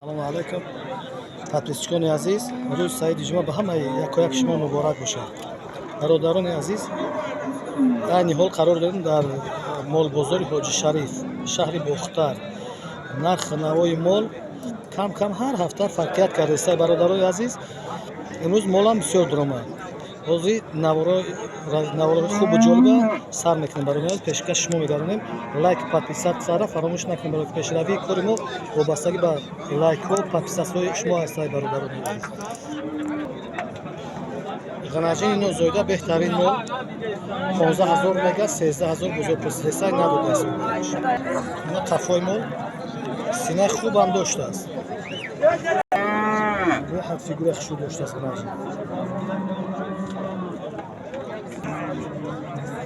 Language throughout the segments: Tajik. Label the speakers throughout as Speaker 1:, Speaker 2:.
Speaker 1: Салому алайкум, подписчикони азиз. Рӯзи саиди ҷума ба ҳамаи якояк шумо муборак бошад. Бародарони азиз, айни ҳол қарор дорем дар молбозори Ҳоҷи Шариф, шаҳри Бохтар. Нарх навои мол кам кам ҳар ҳафта фарқият кардааст. Бародарони азиз, имрӯз молам бисёр дуромад. Ҳозир наворои хубу ҷолиба сар мекунем. Бародарони азиз, пешкаш шумо мегардонем. Лайк, подписаться фаромӯш накунем, барои пешравии кори мо вобастагӣ ба лайкҳо, подписаться ҳои шумо ҳастад. Бародарони азиз, ғанаҷини нозоида, беҳтарин мол, 15 ҳазор мега, 13 ҳазор бозор пурсидесай, надодааст. Ина қафои мол, синаи хубам доштааст, беҳад фигураи хушрӯ доштааст ғанаҷин.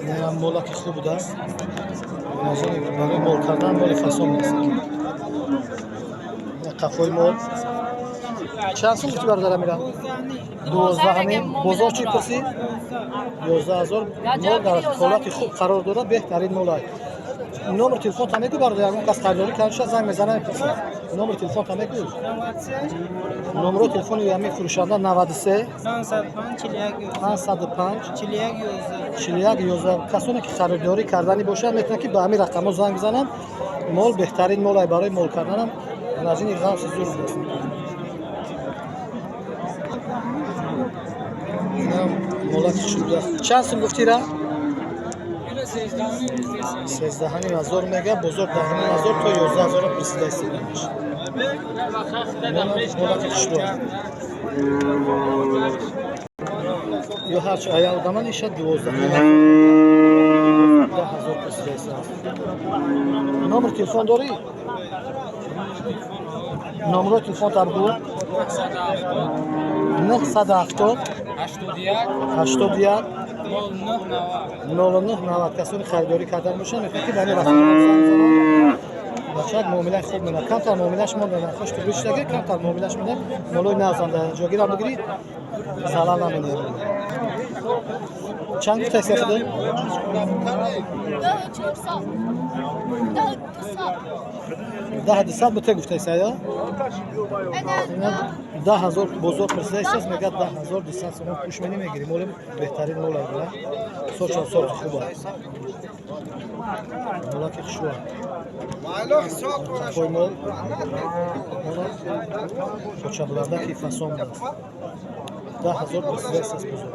Speaker 1: Инам молаки хуб будааст. Ғанаҷини барои мол кардан моли фасон аст. Қафои мол. Чанд сум гуфти, бародар Амира? 12,5. Бозор чӣ пурсид? 11 000. Мол дар ҳолати хуб қарор дорад, беҳтарин мол аст. Номер телефон та мегӯй, бародар, ягон кас харидорӣ карда, занг мезана, мепурсад. Номер телефон та мегӯй? Номерои телефони ҳамин фурӯшанда: 93 505 41 11. Касоне ки харидорӣ карданӣ бошад, метавонанд ки ба ҳамин рақамҳо занг бизананд. Мол беҳтарин мол ай, барои мол карданам наҷини ғафси зур будааст. Инам молаки хушрӯ будааст. Чанд сум гуфтира? 13,5 ҳазор мега, бозор 10,5 ҳазор то 11 ҳазора пурсида истода мешавад. Молаки хушрӯ аст. Ё ҳарчи ая одаман иша 12, 10 ҳазор пурсида истодааст. Номер телефон дорӣ? Номерои телефон та бигӯ. 970 81 09 90. Касони харидорӣ кардан бошанд, мехоҳанд ки ба ин рақамҳо занг зананд. Бачак муомилаи хуб менад. Камтар муомилаш монда, нархош тугрӣ шудаги, камтар муомилаш монда. Молои нағзанда ҷогирам бигирӣ, залал наменед. Чанд гуфтаи худо?
Speaker 2: 10 400. 10 200.
Speaker 1: 10 200 буте гуфтаи я? 10 000 бозор пурсидаистааст, мегӯяд 10 200 сомон пуш мени мегирӣ. Моли беҳтарин мол аст, сочам сорти хуб аст. Молаки хушрӯ аст. Қафои мол кочаблардаки фасон будааст. 10 000 пурсидаистааст бозор.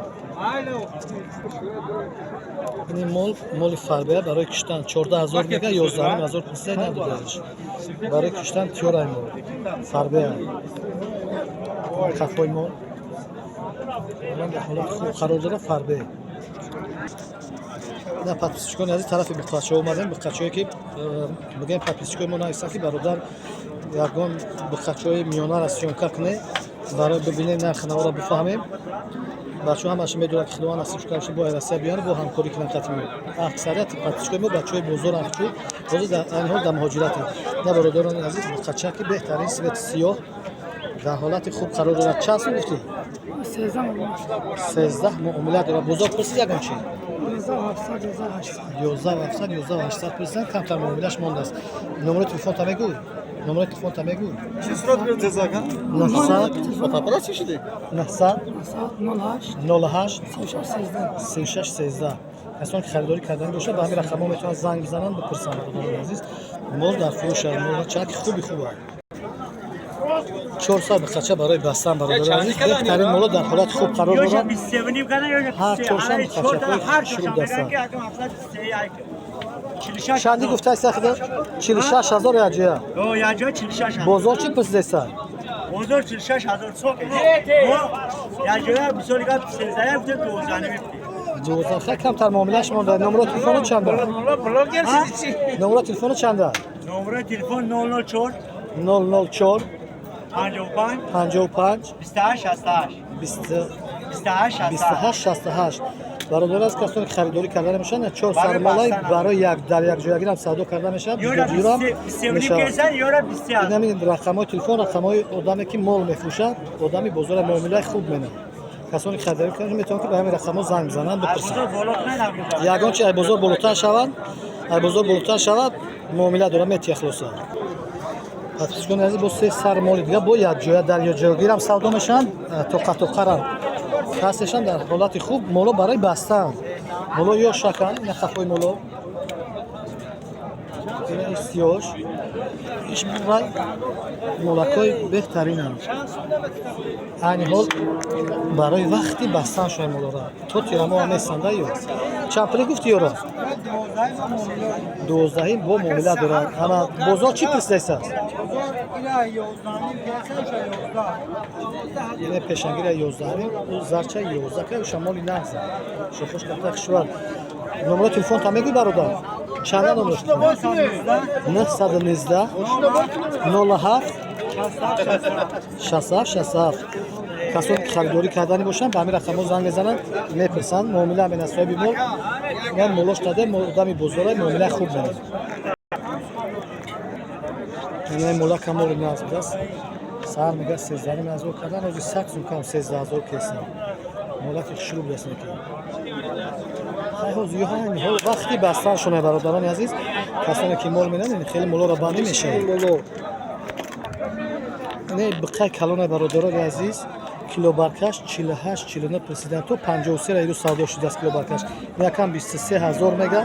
Speaker 1: Ин мол моли фарбеа, барои киштан, 14 000 мега, 11,5 ҳазор пурсида, надодааш. Барои киштан тиёрай мол фарбеа. Қафои мол дар ҳолати хуб қарор дорад, фарбе. На, подписчикони азиз, тарафи буқачаҳо омадем. Буқачаҳое ки мегӯем, подписчикои мо нависанд, ки бародар, ягон буқачаҳои миёнаро съёмка кунед, барои бибинем, нархи наворо бифаҳмем. Бачаҳо ҳамаша медонанд, ки Худованд насиб кунад, бо Россия биёянд, бо ҳамкорӣ кунанд қати мо. Аксарияти подписчикои мо бачаҳои бозоранд, чун ҳозир дар айни ҳол дар муҳоҷиратанд. На, бародарони азиз, буқачаки беҳтарин, цвет и сиёҳ, дар ҳолати хуб қарор дорад. Чанд сум гуфтӣ? 13 муомила дорад. Бозор пурсид ягон чи? 11 700, 11 800 пурсидан, камтар муомилаш мондааст. Номерои телефонта мегӯй? Номерои телефонта мегӯй? 900 900 08 36 13. Касоне ки харидорӣ карданӣ бошад, ба ҳамин рақамҳо метавонанд занг бизананд, бипурсанд. Бародарони азиз, мол дар фурӯш аст. Мол чаки хуби хуб аст. 400 буқача барои бастан. Бародарони азиз, беҳтарин моло дар ҳолати хуб қарор дорад. Ҳар чоршам буқачаҳои хушрӯ дастанд. Чанди гуфтааст худо? 46 000 яҷоя. Бозор чӣ пурсидеса?
Speaker 3: Бозор 46 000 сом. Яҷоя бисёр гап 13 гуфтем, 12.
Speaker 1: 12. Хай, камтар муомилаш монда. Номеро телефоно чанда? Номеро телефоно чанда?
Speaker 3: Номерои телефон 004
Speaker 1: 004
Speaker 3: 55
Speaker 1: 55
Speaker 3: 28 68
Speaker 1: 20
Speaker 3: 28 68.
Speaker 1: 28 68. Бародарон, аз касоне ки харидорӣ карда мешаванд, чор сармолай барои як дар як ҷоягирам савдо карда мешавад, ҷудоҷӯрам мешавад. Инамин рақамҳои телефон, рақамҳои одаме ки мол мефурӯшад, одами бозора, муомилаи хуб менад. Касоне ки харидорӣ кунанд, метавонанд ки ба ҳамин рақамҳо занг бизананд, бипурсанд. Ягон чи ай бозор болотар шавад, муомила дорад, метия. Хулоса. Подписчикони азиз, бо се сар моли дига бо якҷоя дар якҷоягирам савдо мешаванд, тоқатоқарам ҳастешам, дар ҳолати хуб. Моло барои бастан, моло ё шакан, ина хафои моло, ина истиёш иш рай, молакҳои беҳтаринанд. Айни ҳол барои вақти бастан шуд молора, то тирамоҳ нестанда. Ё чанд пуле гуфти ёро? 12 бо муомила дорад. Ана, бозор чӣ пурсидааст? Ина пешангира 11, ӯ зарча 11 ка, ӯша моли нағза, шохош ката хушвар. Номеро телефон та мегӯй, бародар? Чанда номер? 919 07 67 67. Касоне ки харидорӣ кардани бошанд, ба ҳамин рақамҳо занг мезананд, мепурсанд, муомила менад соҳиби мол. Ман молош даде, одами бозора, муомилаи хуб менад. Ина мола камоли нағз будааст. Саҳар мега 13,5 ҳазор кардан, ҳозир 100 сум кам 13 000 кесам. Молаки хушрӯ будааст неки. Хай, ҳозир ё ҳамин ҳол вақти бастан шуна, бародарони азиз, касоне ки мол менанд, ин хеле молоро банд намешавад. Не биқай калона, бародарони азиз, килобаркаш 48, 49 пурсидан, то 53 ирӯз савдо шудааст килобаркаш. Якам 23 000 мега,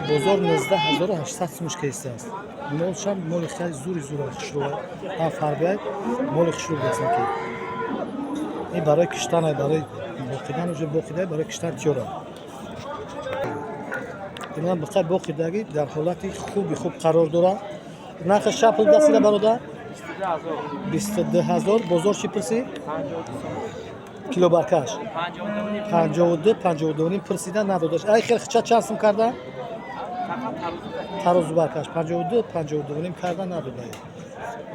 Speaker 1: бозор 19 800 сумуш кестааст. Молшам моли хеле зури зур, хушрӯ, ҳам фарбиай, моли хушрӯ будааст ки. Ин барои киштан, барои боқидан уже боқида, барои киштан тиёра. Инам биқай боқидаги, дар ҳолати хуби хуб қарор дорад. Нархи чанд пул дастида, бародар? 22 000. Бозор чӣ пурсид? Килобаркаш 52, 52,5 пурсида, надодаш. Ай хел хича чанд сум карда? Тарозу баркаш 52, 52,5 карда, надода.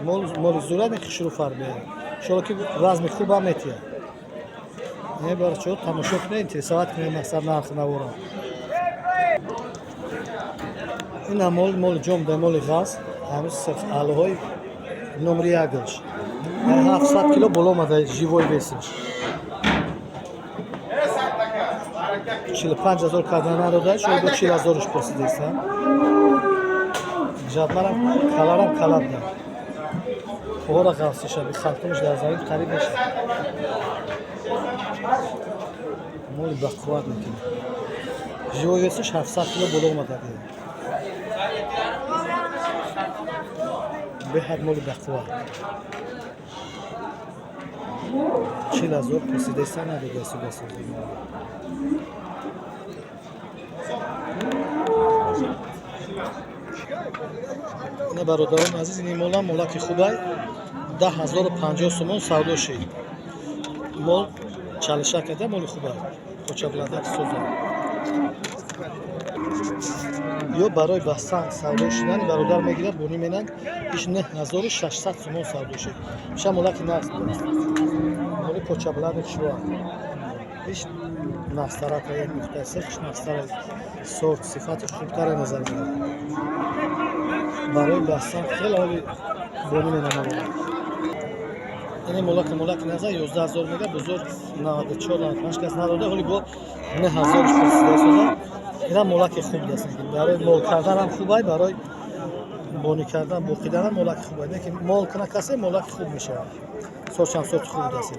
Speaker 1: Мол, моли зура не, хушрӯ, фарбе. Иншолло ки разми хубам метиҳад. Не барчо, тамошо кунед, интересовать кунед, мақсад нарх навора. Ина мол, моли ҷом да, моли ғаз, ҳамин сирх аълоҳои номри якаш. 700 кило боло омада живой весаш. 45 000 карда, надода, шояд бо 40 000-ш пурсидеста. Ҷабмарам каларам калабда. Ора ғафсиша, бихалтумш дар замин қариб мешавад. Моли бақувват мекунад. Живой весаш 700 кило боло омада. Беҳад моли бақувват. 40 000 пурсидеста, надодаст дастозӣ. Ина, бародарони азиз, ин мола молаки хубай, 10 050 сомон савдо шид. Мол чалиша карда, моли хубай. Кочабландак соза. Ё барои бастан савдо шудани бародар мегирад, бонӣ менанд, иш 9600 сомон савдо шид. Ша молаки нағз будааст. Моли почабланди хушрӯ. Иш нағзтарака, як нуқтаи сех нағзтара, сорт, сифати хубтаре назар меравад. Барои бастан хеле оли бонӣ менамояд. Ин молаки, молаки назар 11 000 мега, бузург 94, 95 кас надода, ҳоли бо 9000 пурсида соза. Ина молаки хуб даст. Барои мол карданам хубай, барои бонӣ кардан, боқиданам молаки хубай. Не ки мол кана касе, молаки хуб мешавад. Сорчам сорти хуб даст.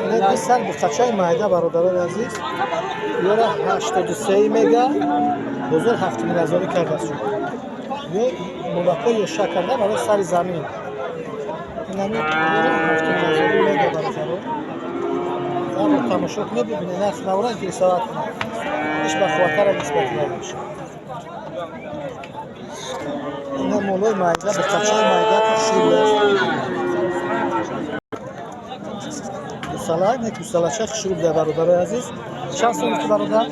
Speaker 1: Ина ду сар буқачаи майда, бародарони азиз. Ёра 83 мега, бозор 7,5 ҳазорӣ кардааст шуд. Ё молакҳо ёша карда барои сари замин. Инами ёра 7,5 ҳазорӣ мега, бародаро. Онро тамошо кунед, бибинед, нарх навора интересовать кунед. Иш ба қувваттара нисбати набошад. Ина молои майда, буқачаи майда хушрӯ аст. Гусала, не, гусалача хушрӯ буда, бародарои азиз. Чанд сум гуфти, бародар?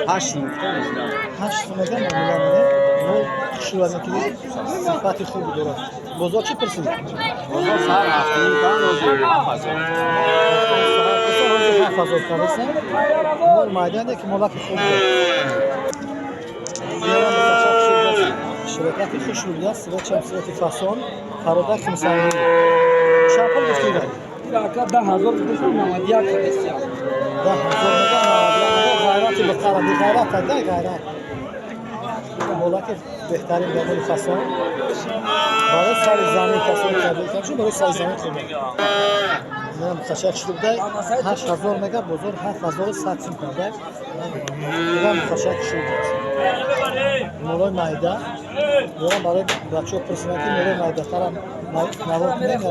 Speaker 3: 8.
Speaker 1: 8 сум мега, муомила мене. Мол хушрӯ аст, ки сифати хуб дорад. Бозор чӣ пурсид?
Speaker 3: Бозор сар 7,5 кан, ҳозир 7000.
Speaker 1: 7000 кардасан. Мол майдане ки молаки хуб дорад. Широкати хушрӯ будааст, сифатшам сифати фасон, фарода химсангӣ. Чанд пул гуфти ира?
Speaker 4: Ака, 10 000 гуфтам, 91 кардастиям.
Speaker 1: 10 000 мега, 91 мега, ғайрати биқара, биғайрат ада, ғайрат. Молаки беҳтарин дар моли фасон. Барои сари замин касоне карда, барои сари замин хуб. Инам хашак шуда, 8000 мега, бозор 7100 сум карда. Инам хашак шуда. Молои майда. Дорам барои бачаҳо пурсидам, ки молои майдатарам навор кунем.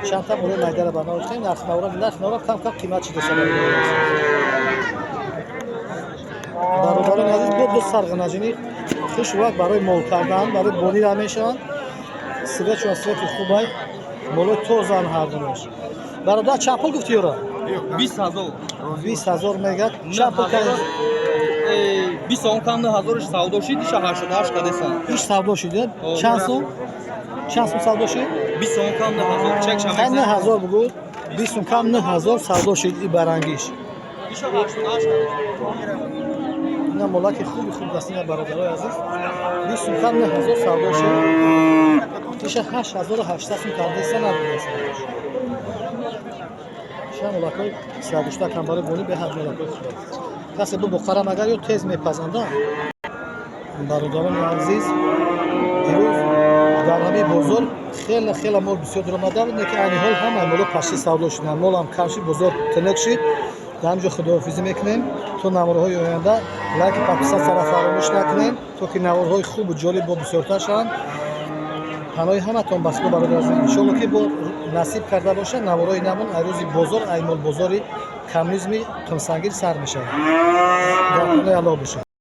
Speaker 1: Чандта молои майдара ба навор кунем, нарх навора, нарх навора кам кам қимат шуда. Бародарони азиз, бо ду сарғинаҷини хушвак барои мол кардан, барои болира мешаванд. Светшон свети хубай, молои тозан ҳардунаш. Бародар, чанд пул гуфти ёра?
Speaker 4: 20 000.
Speaker 1: 20 000 мегӯяд. Чанд пул кардӣ?
Speaker 4: 20 он кам 9000-ш савдо шид, иша 88 кадесан.
Speaker 1: Иш савдо шид? Чанд сум, чанд сум савдо шид?
Speaker 4: 20 он кам 9000 чек.
Speaker 1: Хай, 9000 бугӯ. 20 сум кам 9000 савдо шид и барангиш.
Speaker 4: Иша 88.
Speaker 1: Ина молаки хуби хуб даст, ина, бародарои азиз, 20 сум кам 9000 савдо шид. Иша 8800 сум кардеса, надида савдо шид. Иша молакҳои сардуштакам барои боли беҳад молакҳои хуб аст. Касе бу буқарам агар ё тез мепазанда. Бародарони азиз, дирӯз дар ҳамин бозор хеле хеле мол бисёр дуромада буд, лекин айни ҳол ҳамаи моло пашти савдо шуданд, молам кам шуд, бозор тинук шид. Дар ҳамин ҷо худоҳофизӣ мекунем то наворҳои оянда. Лайки, подписаться-ра фаромӯш накунем, то ки наворҳои хубу ҷолиб бо бисёртар шаванд. Паноҳи ҳаматон ба Худо, бародар азиз. Иншолло, ки бо насиб карда бошад, наворҳои намон ай рӯзи бозор, ай молбозори коммунизми Қумсангир сар мешавад. Дар паноҳи Аллоҳ бошад.